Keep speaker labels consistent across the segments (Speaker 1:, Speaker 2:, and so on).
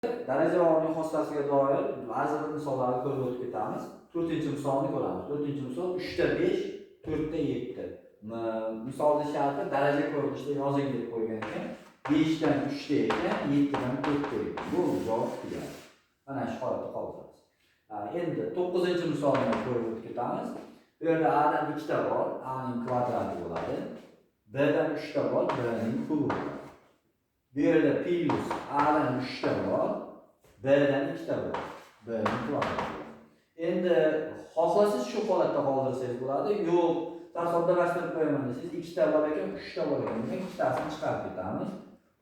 Speaker 1: Darajavorning xossasiga doir ba'zi bir misollarni ko'rib o'tib ketamiz. To'rtinchi misolni ko'ramiz. To'rtinchi misol 3 ta 5, 4 ta 7. Misolni sharti daraja ko'rinishida yozing deb qo'ygan ekan. 5 dan 3 ta ekan, 7 dan 4 ta ekan. Bu javob tugadi. Mana shu holatda qoldiramiz. Endi 9-misolni ham ko'rib o'tib ketamiz. Bu yerda A dan 2 ta bor, A ning kvadrati bo'ladi. B dan 3 ta bor, B ning kubi bo'ladi. Bu yerda plyus A dan 3 ta bor, B dan 2 ta bor, B ning kvadrati bo'ladi. Endi xohlasangiz shu holatda qoldirsangiz bo'ladi. Yo'q, sal soddalashtirib qo'yaman desangiz, 2 ta bor ekan, 3 ta bor ekan. Demak, ikkitasini chiqarib ketamiz.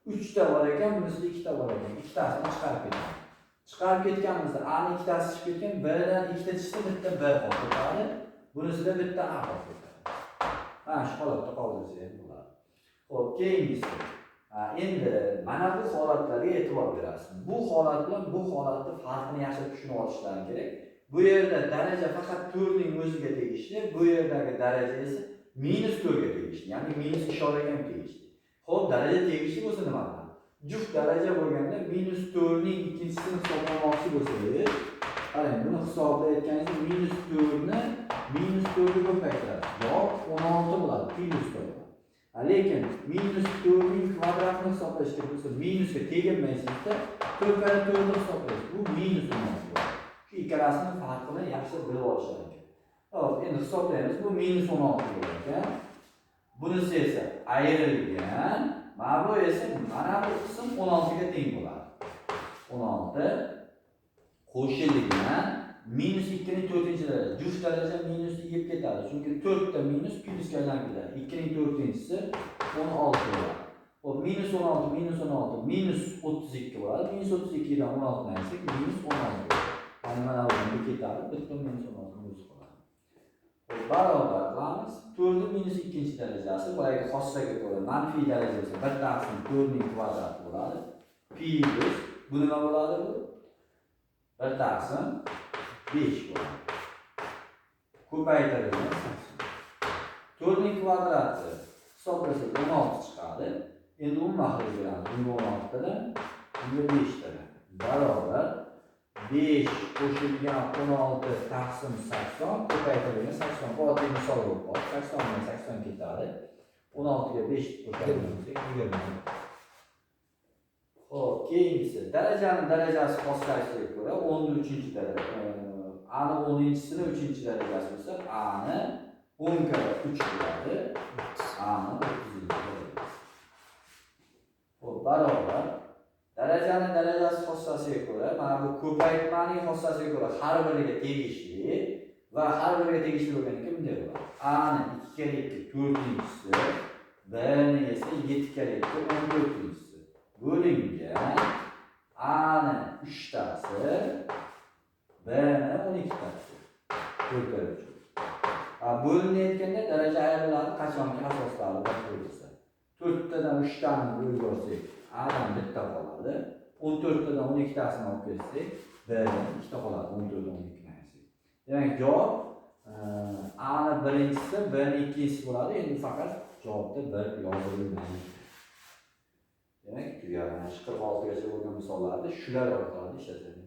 Speaker 1: 3 ta bor ekan, bunisida 2 ta bor ekan. Ikkitasini chiqarib ketamiz. Chiqarib ketganimizda A ning ikkitasi chiqib ketgan, B dan ikkita chiqsa, bitta B qolib ketadi. Bunisida bitta A qolib ketadi. Mana shu holatda qoldirsa ham bo'ladi. Xo'p, keyingisi. Endi mana bu holatlarga e'tibor berasiz. Bu holat bilan bu holatni farqini yaxshi tushunib olishlaring kerak. Bu yerda daraja faqat 4 ning o'ziga tegishli, bu yerdagi daraja esa minus 4 ga tegishli, ya'ni minus ishoraga ham tegishli. Xo'p, daraja tegishli bo'lsa nima qiladi? Juft daraja bo'lganda minus 4 ning ikkinchisini hisoblamoqchi bo'lsangiz, qarang, buni hisoblayotganingizda minus 4 ni minus 4 ga ko'paytirasiz. Javob 16 bo'ladi, plyusda bo'ladi. Lekin minus 4 ning kvadratini hisoblash kerak bo'lsa, minusga teginmaysizda, 4 karra 4 ni hisoblaysiz. Bu minus 16 bo'ladi. Shu ikkalasini farqini yaxshi bilib olishlaring kerak. Xo'p, endi hisoblaymiz. Bu minus 16 bo'lar ekan. Bunisi esa ayrilgan, mana bu esa mana bu qism 16 ga teng bo'ladi. 16 qo'shilgan minus 2 ning 4-daraja. Juft daraja minusni yeb ketadi. Chunki 4 ta minus plyusga aylanib ketadi. 2 ning 4-chisi 16 bo'ladi. Xo'p, minus 16 minus 16 minus 32 bo'ladi. Minus 32 dan 16 ni ayirsak, minus 16 bo'ladi. Ya'ni mana bu ketadi, bitta minus 16 o'zi qoladi. Xo'p, barobar qilamiz. 4 minus 2-darajasi boyagi xossaga ko'ra manfiy daraja bo'lsa 1 taqsim 4 ning kvadrati bo'ladi. Plyus bu nima bo'ladi bu? 1 taqsim 5 bo'ladi. Ko'paytirilgan 80. 4 ning kvadrati hisoblasak 16 chiqadi. Endi umuman mahraj beramiz. Bunga 16 tadan, bunga 5 tadan. Barobar 5 qo'shilgan 16 taqsim 80 ko'paytirilgan 80. Bu oddiy misol bo'lib qoldi. 80 bilan 80 ketadi. 16 ga 5 qo'shadigan bo'lsak, 20. Xo'p, keyingisi darajani darajasi xossasiga ko'ra 10 3 daraja. A ni 10-chisini 3-darajasi bo'lsa, A ni 10 karra 3 bo'ladi. A ni 30-darajasi. Xo'p, barobar darajani darajasi xossasiga ko'ra, mana bu ko'paytmaning xossasiga ko'ra har biriga tegishli va har biriga tegishli bo'lgandan keyin bunday bo'ladi. A ni 2 karra 2 4-chisi, B ni esa 7 karra 2 14-chisi bo'lingan A ni 3 tasi, B ni 12 tasi. 4 karra 3. Bo'linayotganda daraja ayriladi qachonki asoslari bir bo'lsa. 4 tadan 3 tani bo'lib olsak, A dan bitta qoladi. 14 tadan 12 tasini olib kelsak, B dan ikkita qoladi. 14 dan 12 ni ayirsak. Demak, javob A ni birinchisi, B ni ikkinchisi bo'ladi. Endi faqat javobda 1 yozilmaydi. Demak, tugadi. Mana shu 46 gacha bo'lgan misollarni shular orqali ishlasangiz.